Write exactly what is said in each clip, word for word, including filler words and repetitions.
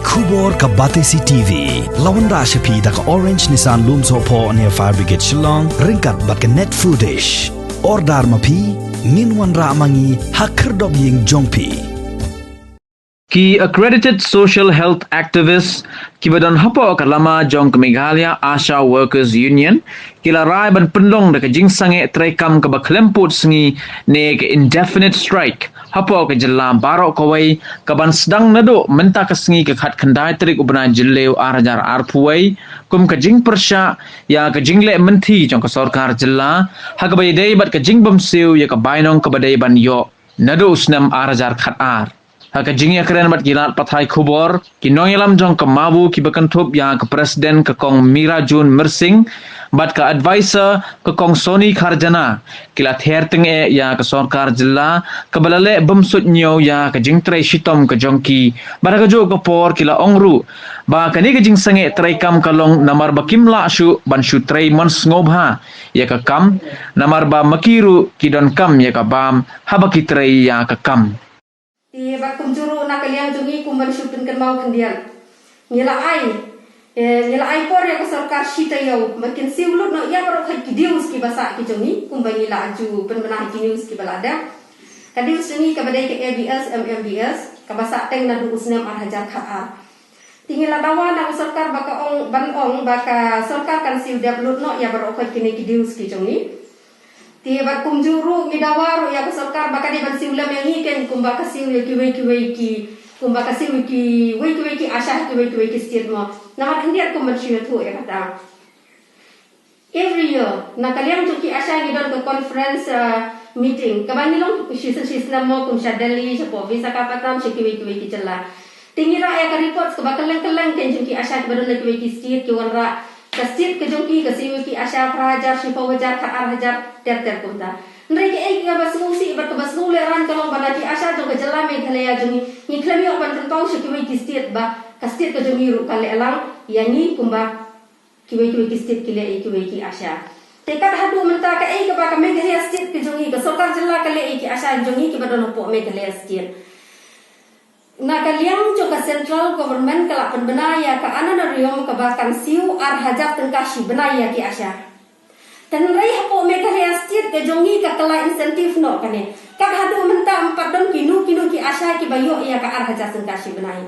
Khubor ka Batesi T V. La wanrah sha phi da ka Orange Nissan Lumsohphoh near Fire Brigade Shillong, ryngkat bad ka Net Foodish. Order ma phi, ngin wanrah ma ngi ha khyrdop ïing jong phi. Ki accredited social health activists kiba don hapoh ka lama jong ka Meghalaya ASHA Workers Union ki la rai ban pynlong da ka jingsangeh treikam kaba khlem pud sngi ne ka indefinite strike hapoh ka jylla baroh kawei, kaban sdang naduh mynta ka sngi ka khatkhyndai tarik u bnai Jylliew ar hajar arphew wei, kum ka jingpyrshah ïa ka jingleh mynthi jong ka sorkar jylla ha kaba ïadei bad ka jingbymsiew ïa ka bainong kaba dei ban ïoh naduh u snem ar hajar khatar. Ha ka jingïakren bad ki lad pathai khubor, ki nongïalam jong ka MAWU kiba kynthup ïa ka President ka Kong Mirajun Myrsing bad ka Advisor ka Kong Sony Kharjana ki la ther tyngeh ïa ka sorkar jylla kaba la leh bymsuidñiew ïa ka jingtrei shitom ka jong ki. Bad ha kajuh ka por ki la ong ruh ba kane ka jingsangeh treikam ka long namar ba kim lah shuh ban shu trei mon sngewbha ïa ka kam, namar ba ma ki ruh ki donkam ïa ka bam haba ki trei ïa ka kam. Te bad kumjuh ruh na ka liang jong ngi kum ban shu pynkynmaw khyndiat, ngi la ai, eh, ngi la ai por ïa ka sorkar shi taïew ban kynsiew lut noh ïa baroh khoit ki dues kiba sah ki jong ngi, kumba ngi la ju pynbna ha ki news kiba la dep. Ka dues jong ngi kaba dei ka ABS MMBS kaba sah teng naduh u snem ar hajar khatar. Te ngi la dawa na ka sorkar ba ka ong, ban ong ba ka sorkar kan siew dep lut noh ïa baroh khoit kine ki dues ki jong ngi. Te bad kumjuh ruh ngi dawa ruh ïa ka sorkar ba ka dei ban siew lem ïa ngi kein kumba ka siew ïa kiwei kiwei ki, kumba ka siew ïa kiwei kiwei ki ASHA ha kiwei kiwei ki state mo. Namar khyndiat kum ban shu ïathuh ïa kata. Every year na ka liang jong ki ASHA ngi don ka conference, uh, meeting kaba ngi long shisien shisnem mo, kum sha Delhi, shapoh Visakhapatnam, sha kiwei kiwei ki jylla. Te ngi rah ïa ka report kaba kylleng kylleng kein jong ki ASHA kiba don na kiwei ki state, ki wanrah ka state ka jong ki ka siew ïa ki ASHA phra hajar, shiphew hajar, khatar hajar, ter ter kumta. Hynrei kaei kaba sngewsih bad kaba sngewlehrain ka long ba na ki ASHA jong ka jylla Meghalaya jong ngi, ngi khlem ïoh ban pynpaw sha kiwei ki state ba ka state ka jong ngi ruh ka leh lang ïa ngi kumba kiwei kiwei ki state ki leh ïa kiwei ki ASHA. Te kat haduh mynta kaei kaba ka Meghalaya state ka jong ngi, ka sorkar jylla ka leh ïa ki ASHA jong ngi kiba don hapoh Meghalaya state. Na ka liang jong ka central government ka la pynbna ïa ka honorarium kaba kan siew ar hajar tyngka shi bnai ïa ki ASHA. Te hynrei hapoh Meghalaya state ka jong ngi ka kylla incentive noh kane. Kat haduh mynta ym pat don kino kino ki ASHA kiba ïoh ïa ka ar hajar tyngka shi bnai.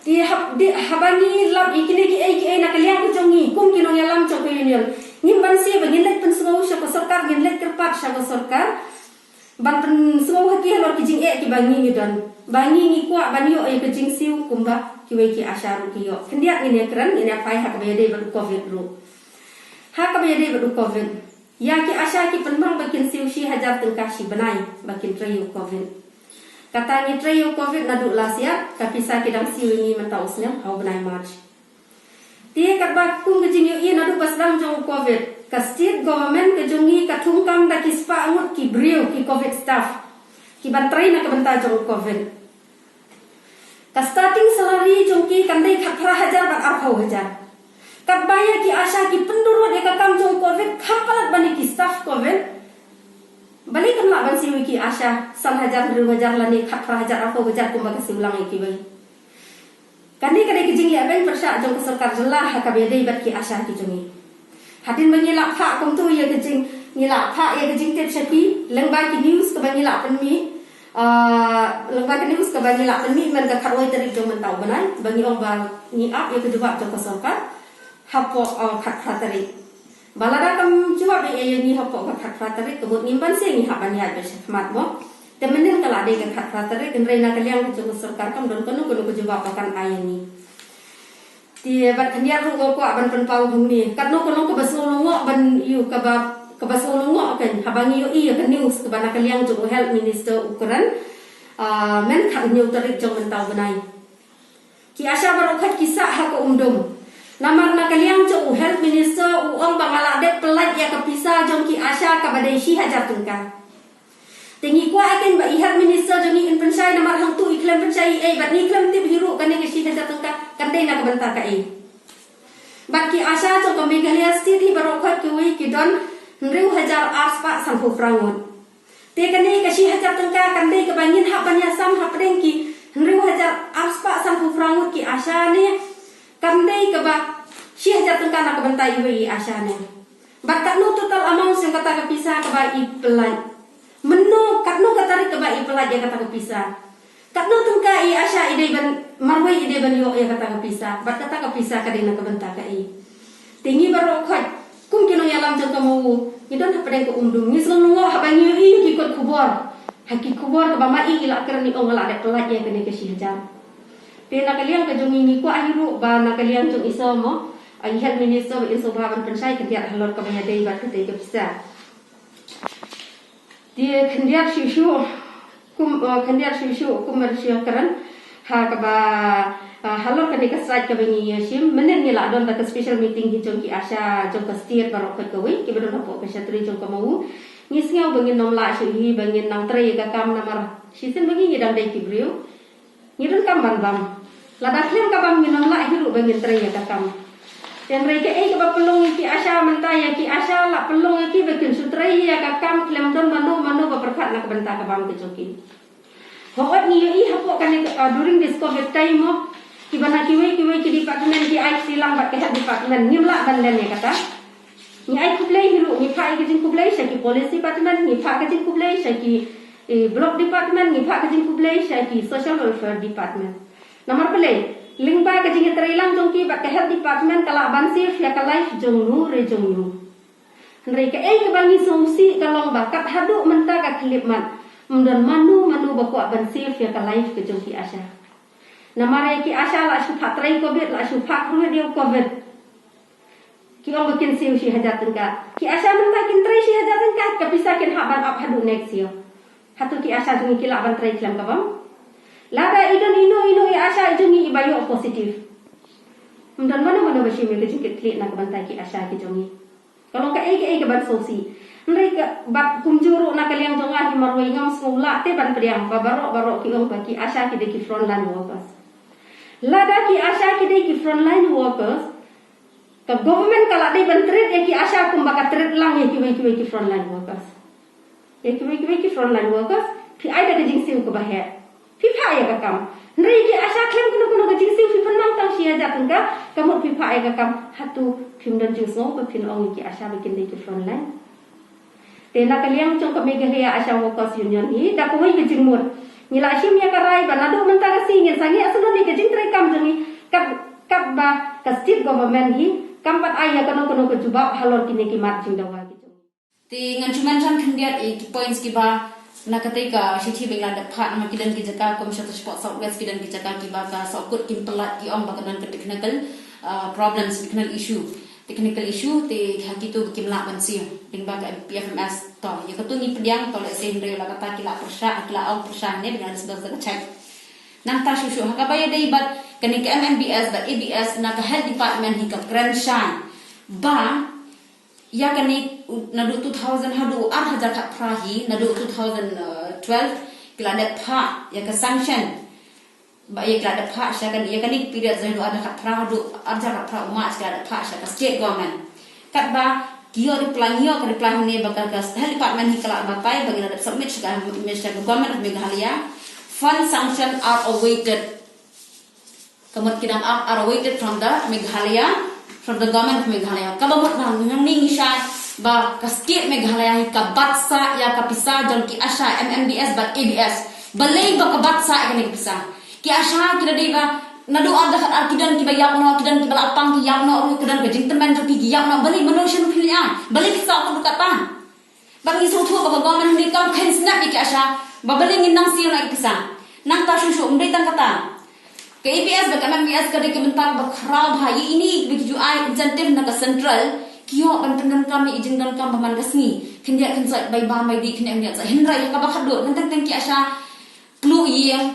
Te hab-, te haba ngi lap ïa kine kiei kiei na ka liang ka jong ngi kum ki nongïalam jong ka union, ngim banse ba ngin leit pynsngew sha ka sorkar, ngin leit kyrpad sha ka sorkar ban pynsngew ha ki halor ki jingeh kiba ngi ngi don, ba ngi ngi kwah ban ïoh ïa ka jingsiew kumba kiwei ki ASHA ruh ki ïoh. Khyndiat ngin ïakren, ngin ïaphai ha kaba ïadei bad u covid ruh. Ha kaba ïadei bad u covid, ïa ki ASHA ki pynbang ba kin siew shi hajar tyngka shi bnai ba kin trei ïa u covid. Kata ngi trei ïa u covid naduh last year, ka pisa ki dang siew ïa ngi mynta u snem ha u bnai March. Te katba kum ka jingïohi naduh ba sdang jong u covid, ka state government ka jong ngi ka thungkam da ki spah ngut ki briew ki covid staff kiban trei na ka bynta jong u covid. Ka starting salary jong ki kan dei khatphra hajar bad arphew hajar. Katba ïa ki ASHA ki pyndurud ïa ka kam jong u covid kham palat ban ïa ki staff covid, balei kan lah ban siew ïa ki ASHA san hajar, hynriew hajar lane khatphra hajar, arphew hajar kumba ka siew lang ïa kiwei. Kane ka dei ka jingleh beiñ pyrshah jong ka sorkar jylla ha kaba ïadei bad ki ASHA ki jong ngi. Hadien ba ngi la phah kumto ïa ka jing, ngi la phah ïa ka jingtip sha ki lyngba ki news kaba ngi la pynmih, ah, lyngba ki news kaba ngi la pynmih man ka khatwei tarik jong mynta u bnai, ba ngi ong ba ngi ap ïa ka jubab jong ka sorkar hapoh, ah, khatphra tarik. Ba lada kam jubab ïa, ïa ngi hapoh ka khatphra tarik, ka mut ngim banse ngi hap ban ïaid beit sha khmat mo. Te mynnin ka la dei ka khatphra tarik, hynrei na ka liang ka jong ka sorkar kam don kano kano ka jubab ba kan ai ïa ngi. Te bad khyndiat ruh nga kwah ban pynpaw hangne, katno kano kaba sngew lyngngoh ban ïoh, kaba, kaba sngew lyngngoh kan, haba ngi ïohi ïa ka news kaba na ka liang jong u health minister u kren, ah, man khathynñiew tarik jong mynta u bnai. Ki ASHA baroh khoit ki sah ha ka umdum. Namar na ka liang jong u health minister u ong ba nga la dep pyllait ïa ka pisa jong ki ASHA kaba dei shi hajar tyngka. Te ngi kwah ïa kein ba i health minister jong ngi in pynshai namar hangto i khlem pynshai ei, bad ngi khlem tip hi ruh kane ka shi hajar tyngka kan dei na ka bynta kaei. Bad ki ASHA jong ka Meghalaya state hi baroh khoit kiwei ki don hynriew hajar ar spah sanphew phra ngut. Te kane ka shi hajar tyngka kan dei kaba ngin hap ban ïasam hapdeng ki hynriew hajar ar spah sanphew phra Ngut ki ASHA ne kam dei kaba shi hajar tyngka na ka bynta iwei i ASHA ne. Bad katno total amount jong kata ka pisa kaba i pynlait? Mynno, katno ka tarik kaba i pynlait ïa kata ka pisa? Katno tyngka i ASHA i dei ban, marwei i dei ban ïoh ïa kata ka pisa? Bad kata ka pisa ka dei na ka bynta kaei? Te ngi baroh khoit kum ki nongïalam jong ka MoU, ngi don hapdeng ka umdum, ngi sngewlyngngoh haba ngi ïohi ki kot khubor. Ha ki khubor kaba ma i i la kren i ong la dep pynlait ïa kane ka shi hajar. Te na ka liang ka jong ngi, ngi kwah hi ruh ba na ka liang jong i sor mo, i Health Minister ba in sngewbha ban pynshai khyndiat halor kaba ïadei bad katei ka pisa. Te khyndiat shuh shuh kum, uh, khyndiat shuh shuh kum ban shu kren ha kaba, uh, halor kane ka site kaba ngi ïa shim. Mynnin ngi la don da ka special meeting hi jong ki ASHA jong ka state baroh khoit kawei kiba don hapoh ka shatri jong ka MoU. Ngi sngew ba ngin nym lah shuh hi ba ngin nang trei ïa ka kam namar shisien ba ngi ngi dang dei ki briew. Ngi donkam ban bam. Lada khlem ka bam ngin nym lah hi ruh ba ngin trei ïa ka kam. Te hynrei kaei kaba pynlong ïa ki ASHA mynta, ïa ki ASHA la pynlong ïa ki ba kin shu trei ïa ka kam khlem don mano mano ba pyrkhat na ka bynta ka bam ka jong ki. Hooid ngi ïohi hapoh kane, uh, during this covid time mo, kiba na kiwei kiwei ki department ki ai kti lang bad ka health department ngim lah ban len ïa kata. Ngi ai khublei hi ruh, ngi phah ïa ka jingkhublei sha ki police department, ngi phah ka jingkhublei sha ki, eh, block department, ngi phah ka jingkhublei sha ki social welfare department. Namar balei? Lyngba ka jingïatreilang jong ki bad ka health department ka lah ban save ïa ka life jong no re jong no. Hynrei kaei kaba ngi sngewsih ka long ba kat haduh mynta ka khyllipmat ym don mano mano ba kwah ban save ïa ka life ka jong ki ASHA. Namar ïa ki ASHA la shu phah trei covid, la shu phah khreh ïa u covid. Ki ong ba kin siew shi hajar tyngka. Ki ASHA mynta kin trei shi hajar tyngka, ka pisa kin hap ban ap haduh next year. Hato ki ASHA jong ngi ki lah ban trei khlem ka bam? Lada i don ino ino i ASHA jong ngi iba ïoh positive, ym don mano mano ba shim ïa ka jingkitkhlieh na ka bynta ki ASHA ki jong ngi. Ka long kaei kaei kaban sngewsih. Hynrei ka bad kumjuh ruh na ka liang jong nga hi marwei ngam sngew lah te ban pdiang ba baroh baroh ki ong ba ki ASHA ki dei ki frontline workers. Lada ki ASHA ki dei ki frontline workers, ka government ka la dei ban treat ïa ki ASHA kumba ka treat lang ïa kiwei kiwei ki frontline workers. Ïa kiwei kiwei ki frontline workers phi ai da ka jingsiew kaba heh, phi phah ïa ka kam. Hynrei ïa ki ASHA khlem kano kano ka jingsiew phi pynmang tang shi hajar tyngka, ka mut phi phah ïa ka kam. Hato phim don jingsngew ba phin ong ïa ki ASHA ba kin dei ki frontline? Te na ka liang jong ka Meghalaya ASHA Workers Union hi da kawei ka jingmut ngi la shim ïa ka rai ba naduh mynta ka sngi ngin sangeh sngewbha ïa ka jingtrei kam jong ngi, kat, katba ka state government hi kam pat ai ïa kano kano ka jubab halor kine ki mat jingdawa ki jong ngi. Te ngan shu mention khyndiat ïa ki points kiba na katei ka shithi ba ngi la dep phah, namar ki don ki jaka kum sha South West ki don ki jaka kiba ka sahkut kim pynlait, ki ong ba ka don ka technical, uh, problems, technical issue. Technical issue te ha kito ba kim lah ban siew lyngba ka PFMS. To ïa kato ngi pdiang, to lehse hynrei la kata ki la pyrshah, ki la ong pyrshah ne ba ngi la discuss da ka check. Nangta shuh shuh ha kaba ïadei bad kane ka MMBS bad ABS, na ka health department hi ka kren shai ba ïa kane, u, naduh two thousand haduh ar hajar khatphra hi, naduh two thousand twelve ki la dep phah ïa ka sanction. Ba ïa ki la dep phah sha kane, ïa kane period jong naduh ar hajar khatphra haduh ar hajar khatphra u March ki la dep phah sha ka state government. Katba ki ïoh reply, ngi ïoh ka reply hangne ba ka, ka health department hi ka la batai ba ngi la dep submit sha ka, sha ka Government of Meghalaya. Fund sanction are awaited. Ka mut ki dang ap, are awaited from the Meghalaya, from the Government of Meghalaya. Kaba mut ba nangne ngi shai ba ka state Meghalaya hi ka bat sah ïa ka pisa jong ki ASHA, MMBS bad ABS. Balei ba ka bat sah ïa kane ka pisa? Ki ASHA ki la dei ba naduh ar hajar khatar ki don kiba ïap noh, ki don kiba la pang ki ïap noh ruh, ki don ka jingtymmen jong ki ki ïap noh. Balei, mano shen phi ïa? Balei ki sah ka duh kata? Ba ngi sngewthuh ba ka government hangne kam kheiñ snap ïa ki ASHA ba balei ngin nang siew na ki pisa. Nangta shuh shuh ym dei tang kata, ka ABS bad ka MMBS ka dei ka bynta ba khraw bha. Ïa ine ba ki ju ai incentive na ka central, ki ïoh ban pyndonkam ïa i jingdonkam ba man ka sngi. Khyndiat khynsoit, bai bam bai dih, khyndiat khynsoit. Hynrei ha kaba khatduh, teng teng ki ASHA pluh ïing,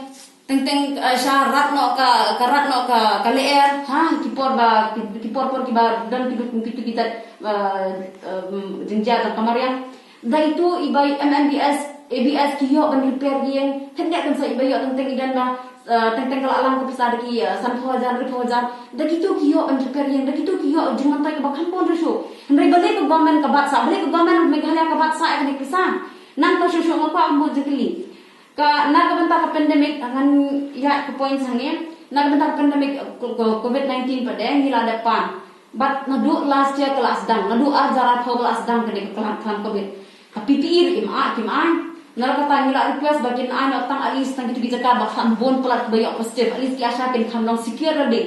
teng teng, eh, sha rat noh ka, ka rat noh ka, ka lyer, ha, ki por ba, ki, ki por por kiba don kitu, kitu kita, eh, eh, jingjia tang ka mariang. Da itu i ba i MMBS, ABS ki ïoh ban repair ïing, khyndiat khynsoit i ba ïoh teng teng i don ba, eh, teng teng ka la lang ka pisa da ki, eh, sanphew hajar, hynriewphew hajar. Da kitu ki ïoh ban repair ïing, da kitu ki ïoh jingmyntoi kaba kham bun ruh shuh. Hynrei balei ka government ka bat sah, balei ka government of Meghalaya ka bat sah ïa kane ka pisa? Nangta shuh shuh nga kwah ban bud jingkylli. Ka, na ka bynta ka pandemic, ngan ïaid ka point hangne. Na ka bynta ka pandemic, uh, ko-, ko-, covid nineteen pat de ngi la dep pan. Bad naduh last year ka la sdang, naduh ar hajar arphew ka la sdang ka dei ka khlam khlam covid. Ka P P E ruh im ah, kim ai. Na la kata ngi la request ba kin ai noh tang at least tang kitu ki jaka ba kham bun palat ba ïoh positive. At least ki ASHA kin kham long secure ready.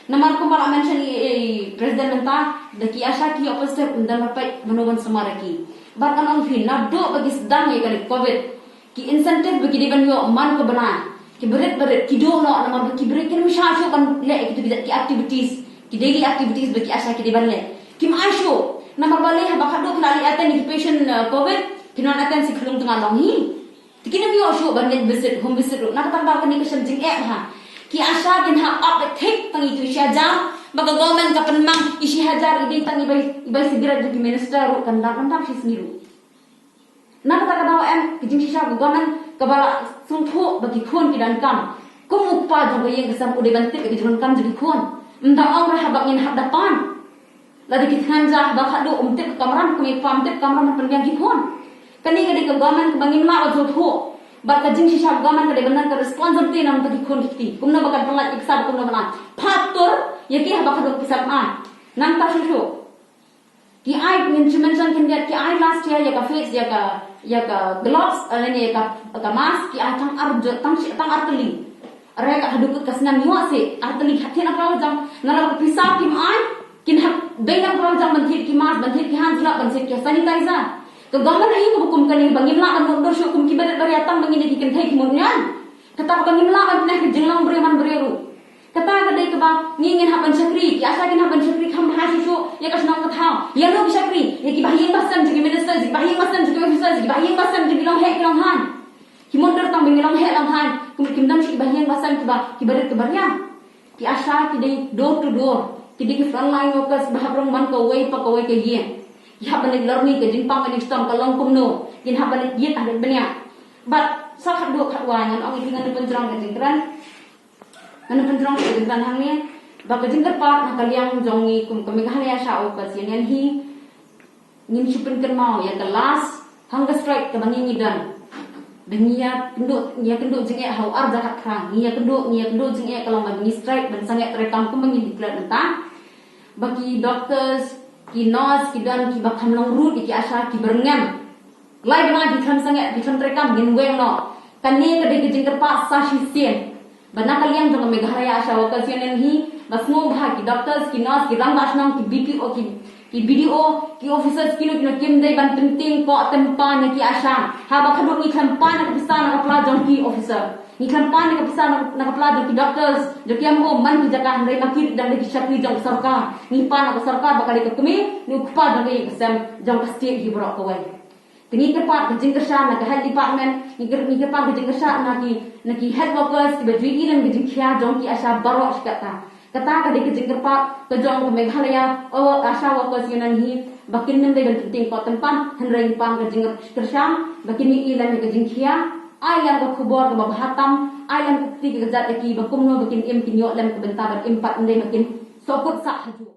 Namar kumba la mention i, i President mynta, da ki ASHA ki ïoh positive, ym don ba peit mano ban sumar ïa ki. Bad ngan ong phi, naduh ba ki sdang ïa ka covid, ki incentive ba ki dei ban ïoh man ka bnai, ki barit barit ki duh noh, namar ba ki barit kim shah shuh ban leh kitu ki jait ki activities, ki daily activities ba ki ASHA ki dei ban leh. Kim ai shuh, namar balei haba khadduh ki la leit attend ïa ki patient, uh, covid, ki non attend sha ki khyllung tnga long hi. Te kin ym ïoh shuh ban leit visit, home visit ruh. Na kata ka daw kane ka shem jingeh bha. Ki ASHA kin hap ap beit thik tang itu shi hajar, ba ka government ka pynmang i shi hajar i dei tang i bai, i bai cigarette jong ki minister ruh, kan dap, kan dap shi sngi ruh. Na kata ka daw em, ka jingshisha ka government kaba la sngewthuh ba ki khun ki donkam. Kum u kpa jong ka ïing ka sem u dei ban tip ïa ka jingdonkam jong ki khun. Ym da ong ruh haba ngin hap da pan. Lada ki thngan ja ba khadduh ym tip ka kamram, kum i kpa ym tip ka kamram ban pynbiang ki khun. Kane ka dei ka government kaba ngim lah ban sngewthuh. Bad ka jingshisha ka government ka dei ban don ka responsibility na ka bynta ki khun ki kti. Kumno ba kan pynlait ki pisa, kumno ba lah. Pha tur ïa ki haba khadduh pisa ym ai. Nangta shuh shuh. Ki ai, ngin shu mention khyndiat, ki ai last year ïa ka face, ïa ka, ïa ka gloves, eh, ne ïa ka, ka mask, ki ai tang ar jot, tang shi, tang ar tylli. Are ka haduh ka snam ïoh seh, ar tylli, ha thied na ka lajang, na la ka pisa kim ai, kin hap dei na ka lajang ban thied ki mask, ban thied ki hand glove, ban thied ki sanitizer. Ka government aïu kaba kum kane ba ngim lah ban mutdur shuh kum ki barit baria tang ba ngin ïa ki kynthei ki mutñion. Kata kaba ngim lah ban pyneh ka jinglong briew man briew ruh. Kata ka dei kaba ngi ngin hap ban shakri, ki ASHA kin hap ban shakri kham bha shuh shuh ïa ka shnong ka thaw. Ïa no ki shakri, ïa ki bahaïing bahsem jong ki minister, ïa ki bahaïing bahsem jong ki officer, ïa ki bahaïing bahsem jong ki longkmie ki longkmie. Ki mutdur tang ba ngi longkmie longkmie, kim, kim don shuh ki bahaïing bahsem kiba, kiba rit kiba riang. Ki ASHA ki dei door to door, ki dei ki frontline workers ba hap rung man kawei pa kawei ka ïing. Ki hap ban leit lorni ka jingpang ka jingshitom ka long kumno, kin hap ban leit ïit haduh bniah. Bad sa khatduh khatwai ngan ong ïa phi, ngan pynjrong ka jingkren. Ngan pynjrong ka jingkren hangne ba ka jingkyrpad na ka liang jong ngi kum ka Meghalaya ASHA Workers Union hi, ngin shu pynkynmaw ïa ka last hunger strike kaba ngi ngi don. Ba ngi ïa kynduh, ngi ïa kynduh jingeh ha u ar hajar khatphra. Ngi ïa kynduh, ngi ïa kynduh jingeh ka long ba ngi strike ban sangeh treikam kumba ngi declare mynta. Ba ki doctors, ki nurse, ki don kiba kham long ruh ïa ki ASHA kiba rngem. Lai ba ngi khlem sangeh, khlem treikam, ngin weng noh. Kane ka dei ka jingkyrpad sa shisien. Ba na ka liang jong ka Meghalaya ASHA Workers Union hi, ba sngewbha ki doctors, ki nurse, ki rangbah shnong, ki BPO, ki, ki BDO, ki officers, kino kino kim dei ban pyntieng koh tympan na ki ASHA. Haba khadduh ngi khlem pan na ka pisa na ka pla jong ki officer. Ngi khlem pan na ka pisa na, na ka pla jong ki doctors, jong ki MO man ki jaka, hynrei ma ki dang dei ki shakri jong ka sorkar. Ngi pan na ka sorkar ba ka dei ka kmie ne u kpa jong ka ïing ka sem jong ka state hi baroh kawei. Te ngi kyrpad ka jingkyrshan na ka health department, ngi kyr-, ngi kyrpad ka jingkyrshan na ki, na ki health workers kiba ju ïohi lem ka jingkhia jong ki ASHA baroh shi katta. Kata ka dei ka jingkyrpad ka jong ka Meghalaya, o, ASHA Workers Union hi, ba kin ym dei ban pyntieng koh tympan, hynrei ngi pan ka jingkyrshan ba kin ïohi lem ka jingkhia, ai lem ka khubor kaba bha tam, ai lem ka kti ka kjat ïa ki ba kumno ba kin im, kin ïoh lem ka bynta ban im pat, ym dei ba kin sahkut sah hajuh.